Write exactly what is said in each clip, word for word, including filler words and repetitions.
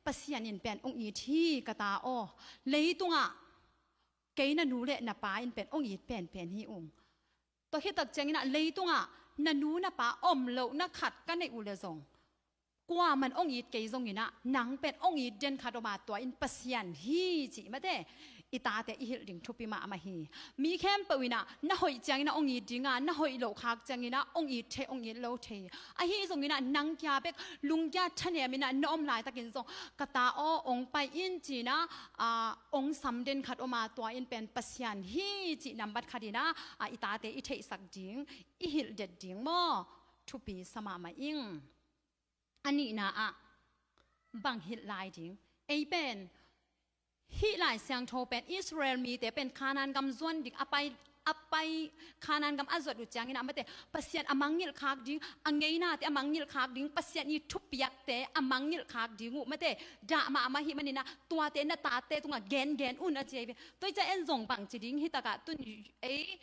Pasian in pen hong it hi, ka ta aw. Leitungah kei na nu le na pa in pen hong it penpen hi ung. Tua khit tak ciangin ah leitungah na nu na pa om lohna khat ka neih uh leh zong, kuaman hong it kei zongin ah, nang pen hong it den khat om a, tua in Pasian hi cih mate, i tate i hilh ding thupi mahmah hi. Mi khempeuh in ah na hoih ciangin ah hong it ding a, na hoih loh khak ciangin ah hong it thei, hong it lo thei. Ahi zongin ah nang kia bek lungkia thanemin ah na om laitakin zong, ka ta aw, hong pai in ci-in ah, aa, hong sam den khat om a, tua in pen Pasian hi cih nambat khat in ah, aa, i tate i theihsak ding, i hilh det ding maw, thupi sa mahmah ing. A nihna ah bang hilh lai ding? Ei pen, hih Lai Siangtho pen Israel mite pen Kanaan gam zuan ding a pai, a pai, Kanaan gam a zuat uh ciangin ah mate, Pasian a mangngilh khak ding, a ngeinate a mangngilh khak ding, Pasian i thupiakte a mangngilh khak ding uh mate, dah mahmah ahih manin ah tuate na tate tungah gengen un a ci hi ve. Tua hi ciang en zong bang ci ding, hih takah tun ei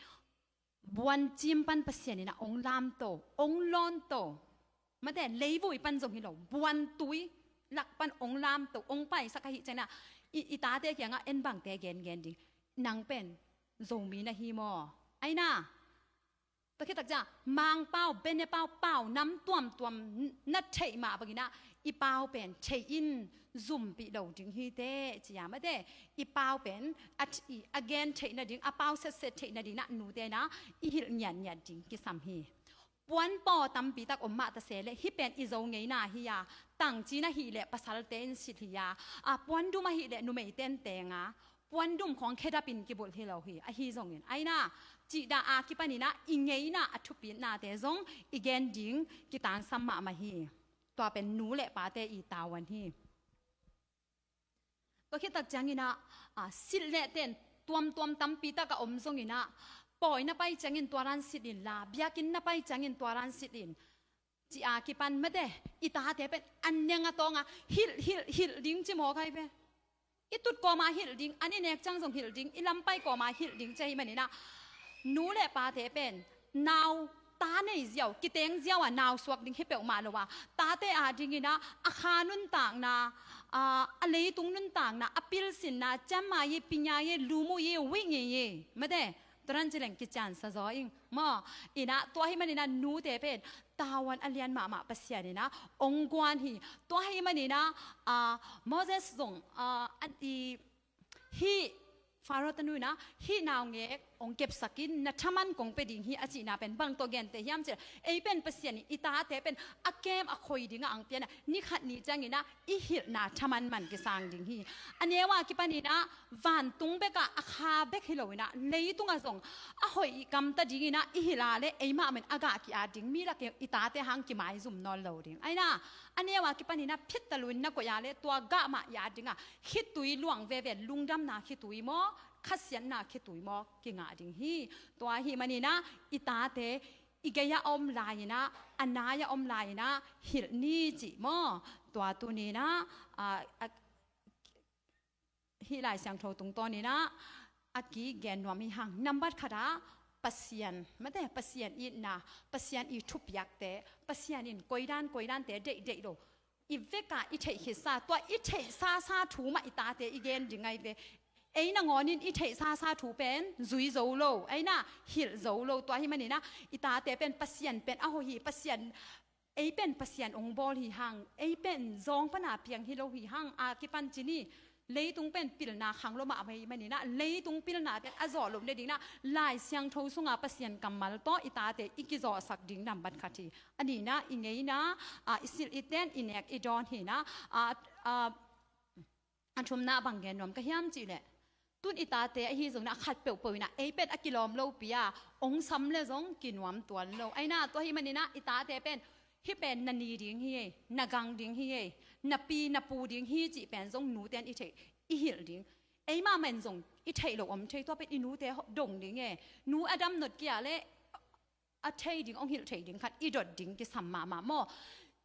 buancim pan Pasian in ah hong lamto, hong lawnto. Mate, leivui pan zong hi lo, buantui lak pan hong lamto, hong paisak ahih ciangin ah, i, i tate kiangah en bangte gengen ding? Nang pen Zomi na hi maw? Ai na. Tua khit tak ciang Mangpau, Benepau, pau nam tuamtuam na theih mah bangin ah, i pau pen thei in, zumpih lo ding hi teh, ci-a mate, i pau pen a, i, a gen theih nading, a pau setset theih nading in ah nute in ah i hilh ngiatngiat ding kisam hi. Puanpaw tampi tak om mah ta se leh, hih pen i Zo ngeina hi a, tangcin ahih leh pasalte in sit hi a, a, puandum ahih leh numeite in teng a, puandum khawng khedap in kibulh hi lo hi, ahi zongin. Ai na, cih dah a kipanin ah i ngeina a thupitnate zong i gen ding kitangsam mahmah hi. Tua pen nu le pate i tavuan hi. Tua khit tak ciangin ah, a, silh leh ten tuamtuam tampi tak a om zongin ah, pawi na pai ciangin tua dan silh inla, biakinn na pai ciangin tua dan silh in, ci-a kipan mate, i tate pen a neng a tawng a hilh, hilh, hilh ding ci mawk ai ve. I tut kawma hilh ding, an i nek ciang zong hilh ding, i lampai kawma hilh ding ci ahih manin ah, nu le pate pen nau, ta nei ziau, kiteng ziau a nau suak ding hi peuhmah lo a, tate adingin ah a kha nuntakna, a, a leitung nuntakna, a pilsinna, ciammai, pinyai, lumuyi, wingyi, mate, tua dan ci leng kiciansa zaw ing maw. In ah tua ahih manin ah nute pen tavuan a lian mahmah Pasian in ah hong guan hi. Tua ahih manin ah, a, Moses zong, a, an i, hih Faro tanu in ah hih naungek hong kepsak in, na thaman kong pia ding hi a cihna pen bang tawh genteh hiam cih leh, ei pen Pasian in i tate pen a kem a khoi dingah ang pian a, ni khat ni ciangin ah i hilhna thaman man kisang ding hi. A neu a kipanin ah vantung bekah a kha bek hi loin ah, leitungah zong a hoih i gamta dingin ah i hilh a leh, eimah men a gah ki-at ding mi lak i tate hang kimaizum nawn lo ding. Ai na, a neu a kipanin ah phittalu in na koih a leh tua gah mah i at ding a, khitui luang veve, lungdamna khitui maw, khasiatna khitui maw, kingah ding hi. Tua ahih manin ah i tate i gei-ah a om lai-in ah, a nai-ah a om lai-in ah hilh ni cih maw. Tua tuni-in ah, a, a, hih Lai Siangtho tungtawnin ah a kigen nuam hi hang. Nambat khat ah Pasian, mate, Pasian itna, Pasian i thupiakte, Pasian in koidan koidante deihdeih lo i vekah i theih khitsa, tua i theih sasa thu mah i tate i gen ding ai ve. Ei nangawnin i theih sasa thu pen zui zo lo, ai na, hilh zo lo. Tua ahih manin ah i tate pen Pasian pen a hoih hi, Pasian, ei pen Pasian hong bawl hi hang, ei pen zawng pana piang hi lo hi hang a kipan ci ni. Leitung pen pilna khang lo mahmah ahih manin ah, leitung pilnate a zawh loh nadingin ah Lai Siangtho sunga Pasian kammal tawh i tate i kizawhsak ding nambat khat hi. A nihna, i ngeina, a, i silh i ten, i nek i dawn hi-in ah, a, a, a thumna bang gen nuam ka hiam cih leh, tun i tate ahi zongin ah a khat peuhpeuh in ah ei pen a kilawm lopi a, hong sam leh zong kinuam tuan lo. Ai na, tua ahih manin ah i tate pen hih pen na ni ding hi ei, na gang ding hi ei, na pi na pu ding hi cih pen zong nute in i theih, i hilh ding. Eimah men zong i theih loh om thei, tua pen i nute dong ding e. Nu a dam not kia leh a thei ding, hong hilh thei ding khat i dot ding kisam mahmah maw.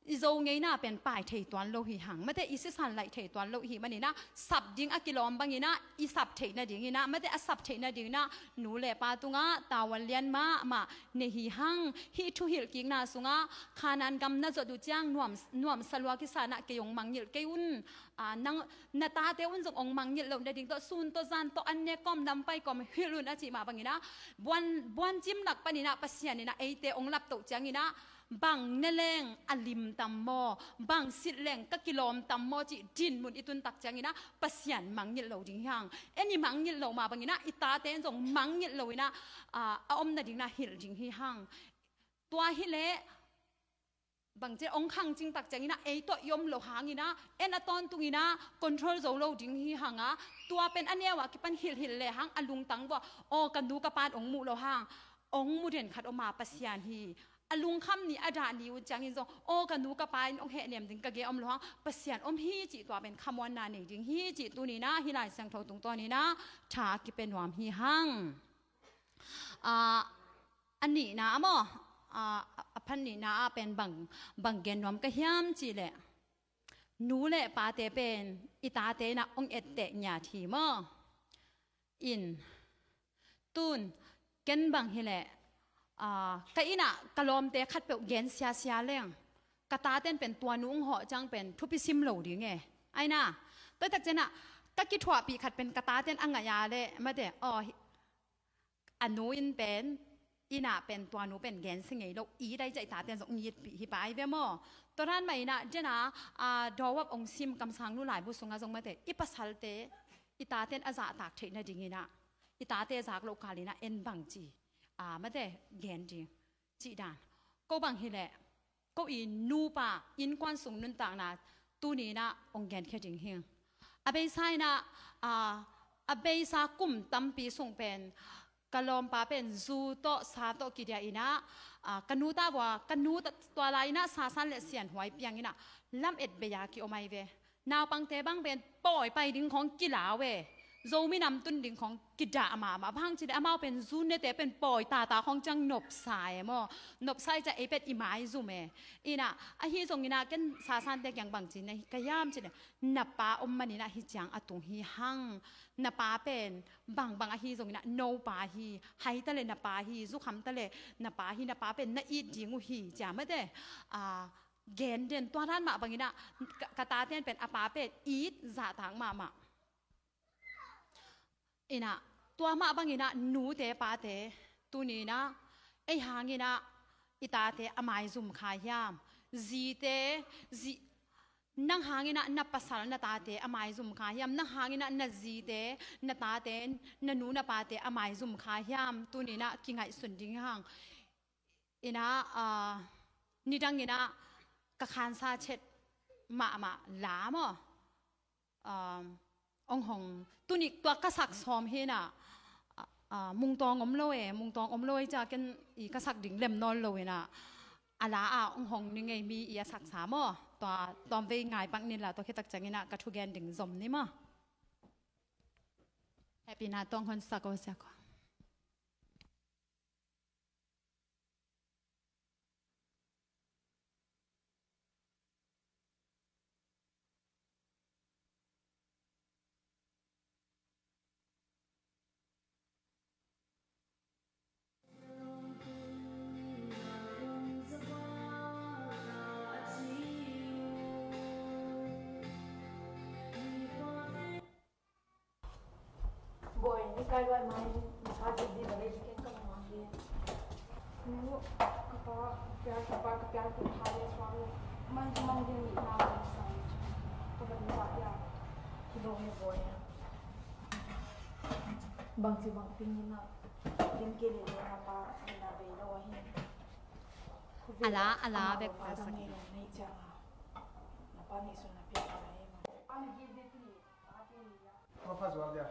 i Zo ngeina pen pai thei tuan lo hi hang. Mate, i sisan laih thei tuan lo hi maninah, sap ding a kilawm banginah i sap theih nadinginah, mate, a sap theih nadinginah nu le pa tungah tavuan lian mahmah nei hi hang. Hih thuhilh kikna sungah Khanaan gam na zot uh ciang nuam, nuamsa lua kisanah kei hong mangngilh kei un. Aa, nang, na tate un zong hong mangngilh loh nading tawh, sun tawh zan tawh, an ne kawm, nam pai kawm hilh un a cih mah banginah, buan, buancim lak paninah Pasian inah eite hong laptoh cianginah, bang ne leng a lim tam maw, bang silh leng ka kilawm tam maw cih dinmun i tuntak cianginah Pasian mangngilh lo ding hi hang. En i mangngilh lo mah banginah i tate in zong mangngilh loinah, aa, a om nadinginah hilh ding hi hang. Tua hileh bangci hong khangcing tak cianginah ei tawh i om loh hanginah, en a tawntunginah control zo lo ding hi hanga, tua pen a neu ah kipan hilhhilh lehang a lungtang vua, aw, ka nu ka pa in hong muh loh hang, hong mu den khat om a, Pasian hi. A lungkham ni, a dah ni uh ciangin zong, aw, ka nu ka pa in hong hehnem ding ka gei om loh hang, Pasian om hi cih tua pen khamuanna nei ding hi cih tuninah hih Lai Siangtho tungtawninah tha a kipia nuam hi hang. Aa, a nihna ah maw, aa, a phan nihna ah pen bang, bang gen nuam ka hiam cihleh, nu le pate pen i tate inah hong etteh ngiat hi maw. In, tun, ken bang hileh, aa, ka innah ka lawmte khatpeuh gen siasia leng, ka taten pen tua nu hong hawh ciang pen thupi sim lo ding e. Aina, tua tak cianah ka kithuahpih khat pen ka taten a ngaih a leh, mate, aw, hi, a nu in pen, innah pen tua nu pen gensia ngei lo, i dai ciah i taten zong ngitpih hi pai ve maw. Tua dan mah inah, dena, aa, Dawap hong sim kamsangnu laibu sungah zong, mate, i pasalte i taten a zahtak theih nadinginah, i tate zak loh kalinah en bangci, aa, mate, gen ding cih dan. Ko bang hileh, ko i nupa innkuan sung nuntakna tuninah hong genkhia ding hi. A beisa inah, aa, a beisa kum tampi sung pen ka lawmpa pen zu tawh sa tawh kidia inah, aa, ka nu ta vua, ka nu ta tua lai inah sasan le sianhuai pianginah lamet bei-a kiom ai ve. Naupangte bang pen pawi pai ding khawng kilau e. Zomi nam tun ding khawng kidah mahmah. Bang hang cihleh amau pen zu nete pen pawi tata khawng ciang nopsa e maw. Nopsa i ciah ei pen i maizum e. Innah, ahi zonginah ken sasante kiang bangci na hi ka hiam cihleh, na pa om maninah hih ciang a tung hi hang. Na pa pen bangbang ahi zonginah nopa hi. Hai ta le na pa hi. Zukham ta le na pa hi. Na pa pen na it ding uh hi, cia mate. Aa, gen den, tua dan mah banginah ka, ka taten pen a pa pen it zahtak mahmah. Innah, tua mah banginah nute pate tuninah ei hanginah i tate a maizum kha hiam? Zite, zi, nang hanginah na pasal na tate a maizum kha hiam? Nang hanginah na zite, na tate, na nu na pate a maizum kha hiam? Tuninah kingaihsun ding hang. Innah, aa, nidanginah ka khansa chet mahmah la maw, aa, hong hong, tuni tua ka sak sawm hinah, aa, aa, mungtawng om lo e, mungtawng om lo e, ca ken i ka sak ding lem nawn lo inah, a la ah hong hong ni ngei mi i a saksa maw. Tua tawmvei ngai pak ni la, tua khitak cianginah ka thugen ding zom ni maw. Happy na tawng hon sak o sia ko. Bawi, ni kai luai mai, ni ka dik di ba lei di ken ka mang di. Nu, ka pa, ka pial, ka pa, ka pial, ka pa, ka suang, man, man di ni na, ka ban ba ya. Ki lo he bawi. Bang ci bang ping ni na. Ken ke le le na pa, ni na bei lo ahi. Ala, ala, bek pa sa. Na pa ni sun na pia pa la e ma. Pa ni gi de ti. Tua pha zual dia.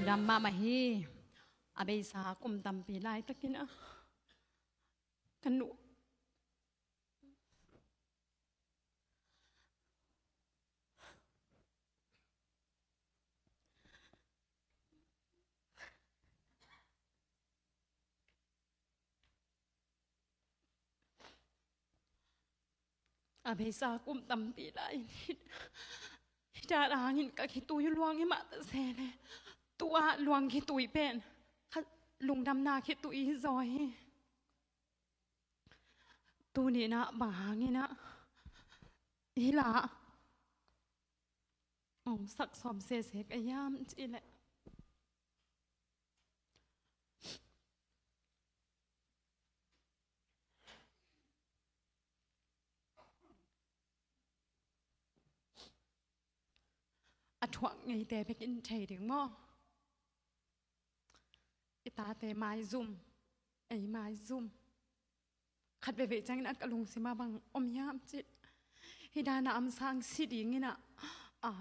Dam mahmah hi. A beisa kum tampi laitakin ah ka nu A beisa kum tampi lai in hi. Hih dan hangin ka khitui luang hi mah ta se le, tua luang khitui pen kha lungdamna khitui hi zaw hi. Tuni in ah bang hangin ah hih la hong sak sawm sese ka hiam cih leh, a thuak ngeite bekin thei ding maw? I tate maizum, ei maizum. Khat veivei ciangin a ka lungsim ah bang om hiam cih, hih dan a amsang si dingin ah, a,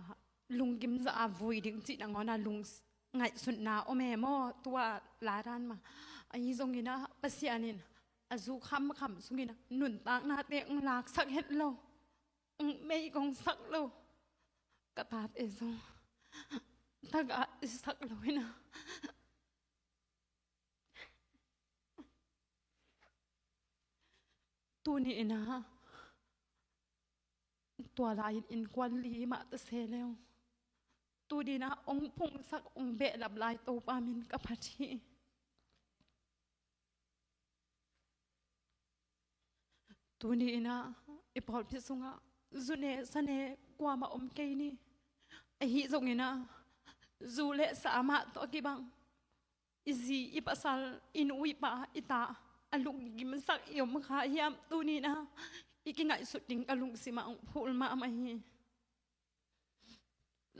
lunggim zah a vui ding cih nangawn a lung ngaihsutna om e maw? Tua la dan mah. Ahi zongin ah Pasian in a zu khamkham sungin ah nuntaknate hong laksak het lo, hong mei kong sak lo. Ka tate zong tagah i sak lo in ah, tuni in ah tua lai-in innkuan li mah ta se leng, tuni in ah hong phungsak, hong behlap lai Topa min ka phat hi. Tuni in ah i pawlpi sungah zu ne sa ne kuamah om kei ni. Ahi zongin ah zu le sa mah tawh a kibang i zi, i pasal, i nu, i pa, i ta a lunggimsak i om kha hiam? Tuni in ah i kingaihsut ding ka lungsim ah hong phul mahmah hi.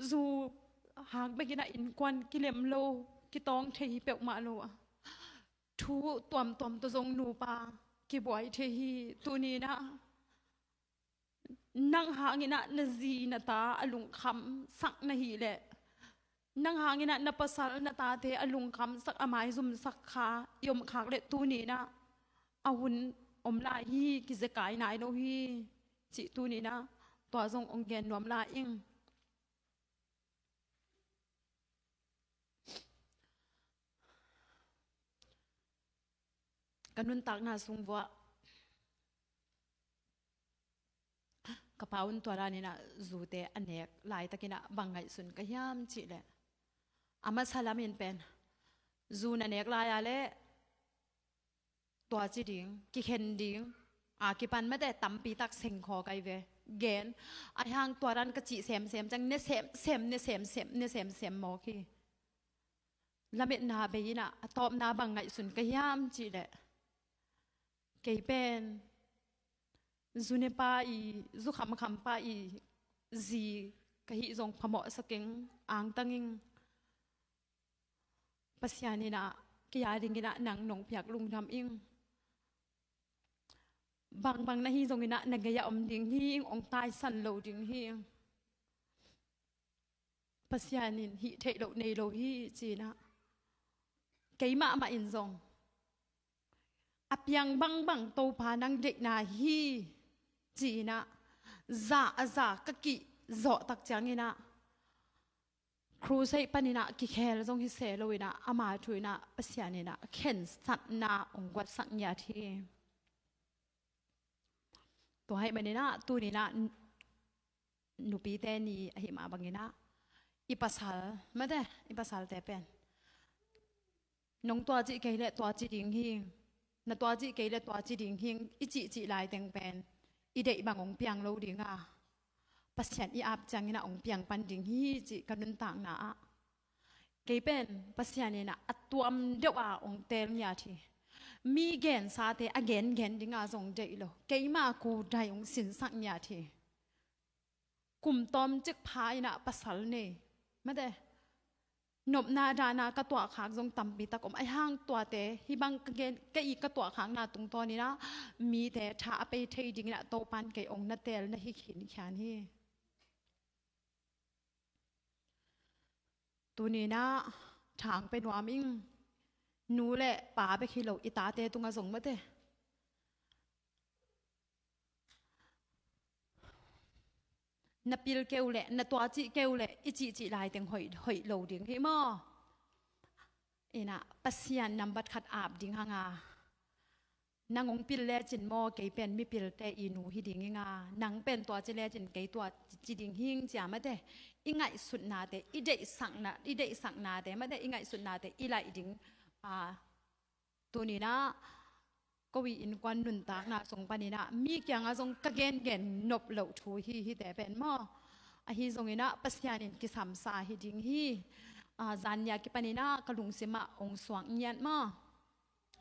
Zu hang bekin ah innkuan kilem lo, kitawng thei hi peuhmah lo a, thu tuamtuam tawh zong nupa kibuai thei hi. Tuni in ah nang hangin ah na zi na ta a lungkhamsak na hih leh, nang hangin ah na pasal na tate a lungkhamsak, a maizumsak kha i om khak leh, tuni in ah a hun om lai hi, kizekai nai lo hi cih tuni in ah tua zong hong gen nuam lai ing. Ka nuntakna sung vuah ka pa un tua dan in ah zute a nek laitakin ah bang ngaihsun ka hiam cih leh, a masa lamin pen zu na nek lai-a leh tua ci ding, kikhen ding a kipan mate tampi tak seng khaw kai ve. Gen a hiang tua dan ka cih semsem ciang ne semsem, ne semsem, ne semsem mawk hi. Lametna bei in ah a tawpna bang ngaihsun ka hiam cih leh, kei pen zu ne pa i, zu khamkham pa i zi ka hih zong phamawhsak ing, angtang ing. Pasian in ah kei a dingin ah nang nong piak lungdam ing. Bangbang na hi zongin ah na gei-ah om ding hi ing, hong taisan lo ding hi ing. Pasian in hih theih loh nei lo hi ci-in ah, kei mahmah in zong a piang bangbang Topa nang deihna hi ci-in ah, za a za ka kihzawh tak ciangin ah, crusade panin ah kikhel zong hi se lo in ah, ama thu in ah Pasian in ah khensatna hong guatsak ngiat hi. Tua ahih manin ah tuni in ah nupite ni ahih mah bangin ah, i pasal mate, i pasalte pen nong tua cih kei leh tua ci ding hi, na tua cih kei leh tua ci ding hi, i cihcih laiteng pen i deih bang hong piang lo ding a, Pasian i ap ciangin ah hong piang pan ding hi cih ka nuntakna ah, kei pen Pasian in ah a tuam deuh a hong teel ngiat hi. Mi gensate a gengen ding a zong deih lo, keima kudai hong sinsak ngiat hi. Kum tawmcik pha in ah pasal nei mate, nopna dahna ka tuahkhak zong tampi tak om. Ahi hang tuate hih bang ka gen, ka i ka tuahkhakna tungtawn in ah mite tha a pei thei dingin ah Topan kei hong na teel na hi khinkhian hi. Tuni in ah thang pe nuam ing. Nu le pa bek hi lo, i tate tungah zong mate. Na pil keu le, na tua cih keu le, i cihcih laiteng hoih, hoih lo ding hi maw? Ina, Pasian nambat khat ap ding hanga. Nang hong pil lecin maw, kei pen mipilte i nu hi ding inga, nang pen tua ci lecin kei tua ci ding hing cia mate. I ngaihsutnate, i deihsakna, i deihsaknate mate, i ngaihsutnate i laih ding. A, tuninah ko i innkuan nuntakna sung paninah mi kiangah zong ka gengen nop loh thu hi, hite pen maw? Ahi zonginah Pasian in kisamsa hi ding hi. A, zannia kipaninah ka lungsimah hong suak ngiat maw?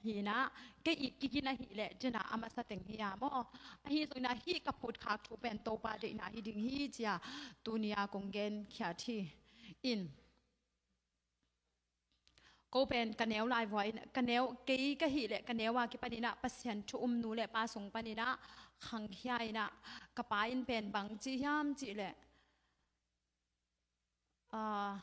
Hinah kei i kigin ahih leh cina a masa teng hi a maw? Ahi zonginah hih ka phutkhak thu pen Topa deihna hi ding hi cia tunia kong genkhiat hi. In ko pen ka neu laivua in, ka neu, kei ka hih leh ka neu a kipaninah Pasian thu um nu le pa sung paninah khangkhia inah ka pa in pen bang ci hiam cih leh, a,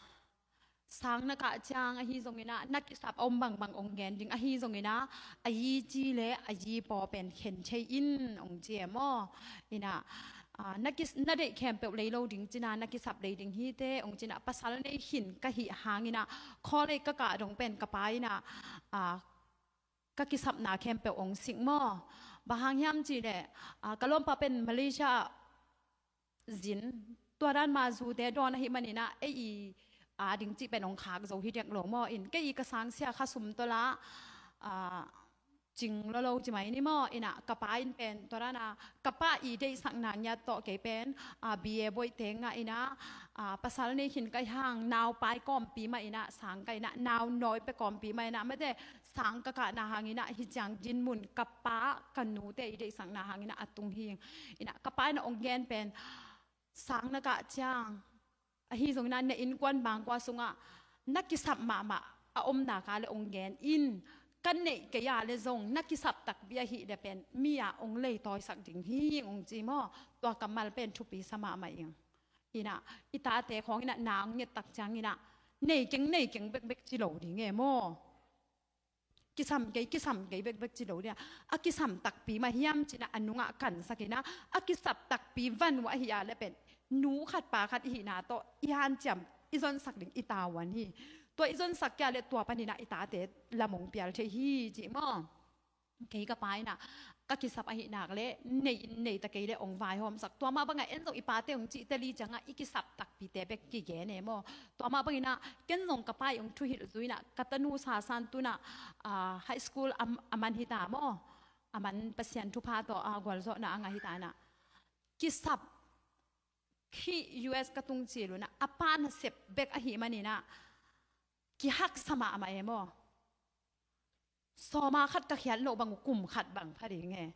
sang na kah ciang ahi zonginah na kisap a om bangbang hong gen ding, ahi zonginah a yi ci le a yi paw pen khen thei in hong ci e maw? Inah, a, na kis-, na deih khempeuh lei lo ding cina, na kisap lei ding hite hong cinah, pasal nei khin ka hih hanginah college ka kah dong pen ka pa inah, a, ka kisapna khempeuh hong sik maw? Bang hang hiam cih leh, a, ka lawmpa pen Malaysia ah zin, tua dan mah zute dawn ahih maninah ei i a ding cih pen hong khak zo hi dek lo maw? In kei i ka sangsia kha sum tawlah, a, cing lolo ci mai ni maw? Inah ka pa in pen tua dana ka pa i deihsakna ngiat tawh kei pen, a, B A boih teng ngah inah, a, pasal nei khin ka hih hang naupai kawmpi mah inah sang ka inah, nau nawi pe kawmpi mah inah mate, sang ka kahna hanginah hih ciang dinmun ka pa ka nute i deihsakna hanginah a tung hi. Inah ka pa inah hong gen pen sang na kah ciang ahi zonginah na innkuan bangkua sungah na kisap mahmah a omna ka le hong gen in, ka neih kei a le zong na kisap takpi ahih le pen mi a hong leitawisak ding hi hong ci maw? Tua kammal pen thupi sa mahmah ing. Inah i tate khawng inah na hong ngettak cianginah nei keng, nei keng bekbek ci lo ding e maw? Kisam kei, kisam kei bekbek ci lo dia. A kisam takpi mah hiam cinah a nungah kansak inah a kisap takpi van uh ahi a le pen nu khat pa khat ihihna tawh i hanciam i zonsak ding i tavuan hi. Tua i zonsak kei a le tua paninah i tate lam hong pial thei hi ci maw? Kei ka pa inah ka kisap ahih nak le nei in nei ta kei le hong vaihawmsak. Tua mah bangah en zong i pate hong cihte li ciangah i kisap takpite bek kigen e maw? Tua mah banginah ken zong ka pa i hong thuhilh zuinah ka tanu Sasan tunah, a, high school a, a man hita maw? A man Pasian thupha tawh a gualzawhna a ngah hita inah kisap khi U S ka tung cil unah a pa nasep bek ahih maninah kihaksa mahmah e maw? Sawma khat ka khiat loh bang uh kum khat bang pha ding e.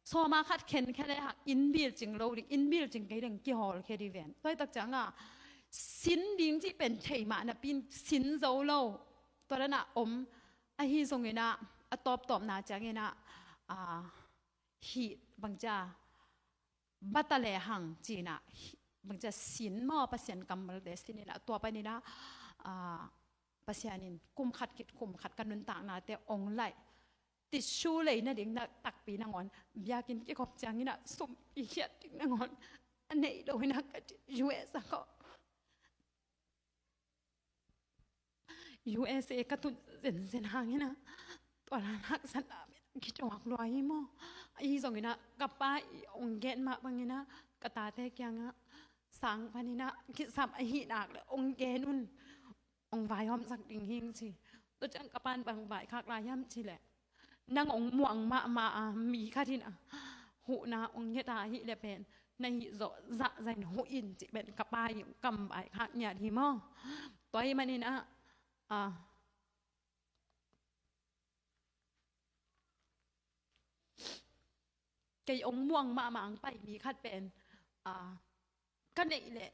Sawma khat khenkhia le hang inn bil cing lo ding, inn bil cing kei ding kihawlkhia ding ven. Tua hi tak cianga sin ding cih pen thei mah napi in sin zo lo. Tua dana om ahi zonginah a tawptawpna cianginah, a, hih bangcia bata le hang cinah bangcia sin maw, Pasian kammalte sin inah tua paninah, a, Pasian in kum khat khit kum khat ka nuntaknate hong laih. Tissue lei nading na takpi nangawn biakinn kikhop cianginah sum i khiat ding nangawn a neih lo inah ka ti U S a kawh. U S A ka tun zenzen hanginah tua lan haksatna min kituak lua hi maw? Ahi zonginah ka pa i hong gen mah banginah ka tate kiangah sang paninah kisam ahih nak le hong gen un, hong vaihawmsak ding hing ci. Tua ciang ka pan bang vaikhak lai hiam cih leh nang hong muang mahmah a mi khat inah huhna hong nget a hih le pen na hih zawh zahzah in huh in cih pen ka pa i kam vaikhak ngiat hi maw? Tua hih maninah, a, kei hong muang mahmah ang pai mi khat pen, a, ka neih leh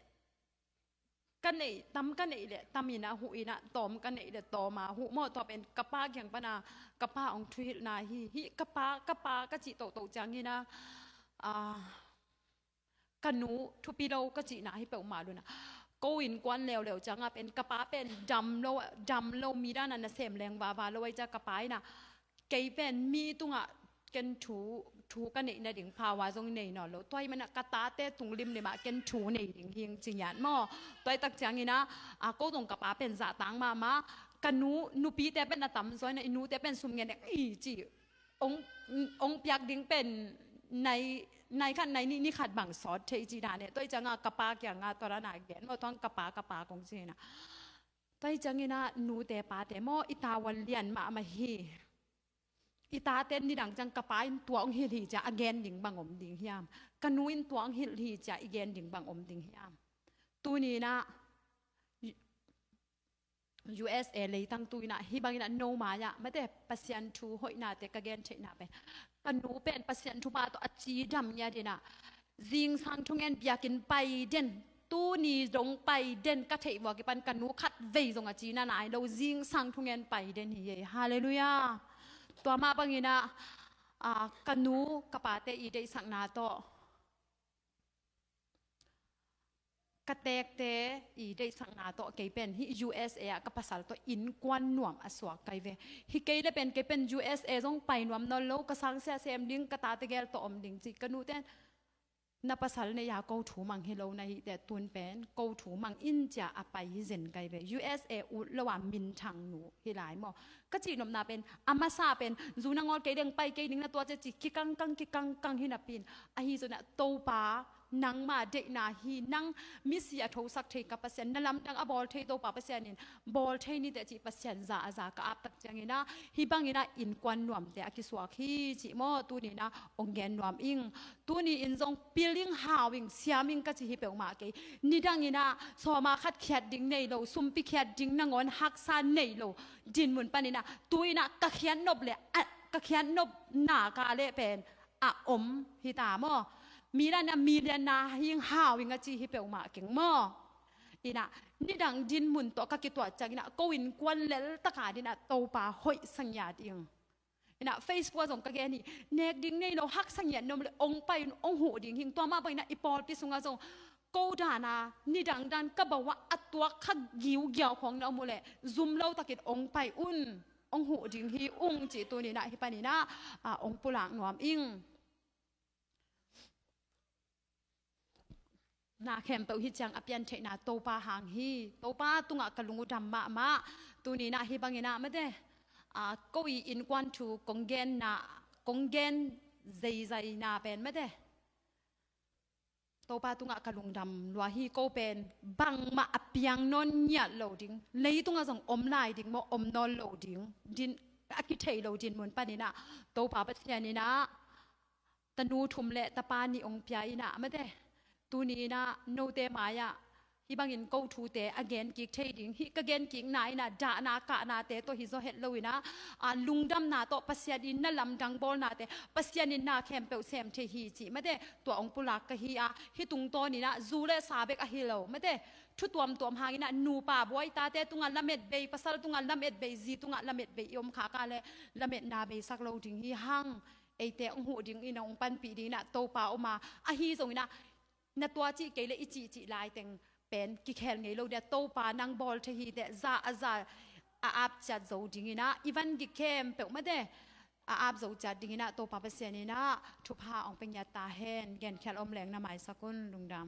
ka neih, tam ka neih leh tam inah huh inah tawm ka neih leh tawm a huh maw? Tua pen ka pa kiang pana ka pa hong thuhilhna hi. Hih ka pa, ka pa ka cih tohtoh cianginah, a, ka nu thupi lo ka cihna hi peuhmah lo inah ko innkuan leuleu ciangah pen ka pa pen dam lo, dam lo, mi danah nasem leng vava lo ahi ciah ka pa inah kei pen mi tungah ken thu, thu ka neih nading phawa zong nei nawn lo. Tua ahih manah ka tate tung limlimah ken thu nei ding hing ci ngiat maw. Tua ahih tak cianginah a, ko zong ka pa pen zahtang mahmah. Ka nu, nupite pen a tamzaw inah i nute pen sum ngen eng i ci ong, ong piak ding pen nai, nai khat nai nih, ni khat bang sawt thei ci dan e. Tua ahih ciangah ka pa kiangah tua dan a gen maw, tua ka pa, ka pa kong ci inah. Tua ahih cianginah nute pate maw, i tavuan lian mahmah hi. I tate nidang ciang ka pa in tua ong hilh hi ciah a gen ding bang om ding hiam? Ka nu in tua ong hilh hi ciah i gen ding bang om ding hiam? Tuni inah U S A leitang tu inah hih bang inah no mai-ah mate Pasian thu hoihnate ka gen theihna pen, ka nu pen Pasian thupha tawh a cidam ngiat inah zingsang thungen biakinn pai den, tuni dong pai den ka theih vua kipan ka nu khat vei zong a cina nai lo, zingsang thungen pai den hi ei. Halleluiah. Tua mah bang inah a, ka nu ka pate i deihsakna tawh, ka teekte i deihsakna tawh kei pen hih U S A ah ka pasal tawh innkuan nuam a suak kai ve. Hi kei le pen kei pen U S A zong pai nuam nawn lo, ka sangsia sem ding, ka tate gel tawh om ding ci. Ka nute in na pasal nei-a ko thu mang hi lo na hih teh, tun pen ko thu mang in ciah a pai hi zen kai ve. U S A ut lo-a minthang nu hi lai maw. Ka cihnopna pen a masa pen zu nangawl kei deng pai kei ding na tua ciah ci kikangkang kikangkang hi napi-in, ahi zongin ah Topa nangma deihna hi, nang misi a thosak thei ka Pasian, na lamdang a bawl thei Topa Pasian in bawl thei ni teh cih Pasian za a za ka ap tak ciangin ah hih bangin ah innkuan nuamte a kisuak hi cih maw, tuni-in ah ong gen nuam ing. Tuni-in zong pil ing, hau ing, siam ing ka ci hi peuhmah kei. Nidangin ah sawma khat khiat ding nei lo, sumpi khiat ding nangawn haksa nei lo dinmun panin ah tu-in ah ka khiat nop le, ah, ka khiat nop nak leh pen a om hi ta maw. Milian a milian na hi ing, hau ing a ci hi peuhmah keng maw. In ah nidang dinmun tawh ka kituat ciangin ah ko innkuan lel tak adingin ah Topa hoih sa ngiat ing. In ah Facebook ah zong ka gen hi, nek ding nei lo, haksa ngiat na om leh ong pai un, ong huh ding hi ing. Tua mah bangin ah i pawlpi sungah zong ko dan a nidang dan ka bawah a tuak kha giugiau khawng na om uh leh zum lo takin ong pai un, ong huh ding hi ung cih tuni-in ah hih panin ah, ah, ong pulak nuam ing. Na khempeuh hih ciang a piantheihna Topa hang hi. Topa tungah ka lung uh dam mahmah. Tuni-in ah hih bangin ah mate, ah, ko i innkuan thu kong genna, kong gen zeizai na pen mate, Topa tungah ka lungdam lua hi. Ko pen bangmah a piang nawn ngiat lo ding, leitungah zong om lai ding maw, om nawn lo ding, din, a kithei lo dinmun panin ah Topa Pasian in ah tanu thum le tapa nih ong pia in ah mate, tuni-in ah note mai-ah hih bangin ko thute a gen kik thei ding, hih ka gen kikna in ah dahna kahnate tawh hi zaw het loin ah, a, lungdamna tawh Pasian in na lamdang bawlnate Pasian in na khempeuh sem thei hi cih mate, tua ong pulak ka hi a, hih tungtawnin ah zu le sa bek ahi lo mate, thu tuamtuam hangin ah nupa buai, tate tungah lamet bei, pasal tungah lamet bei, zi tungah lamet bei i om khak leh lametna beisak lo ding hi hang. Eite ong huh dingin ong panpih dingin ah Topa om a, ahi zongin ah na tua cih kei leh i cihcih laiteng pen kikhel ngei lo ding a, Topa nang bawl thei hi teh, za a za a ap ciat zo dingin ah, i van gik khempeuh mate a ap zo ciat dingin ah Topa Pasian in ah thupha ong pia ngiat ta hen. Genkhial om leng na maisak un. Lungdam.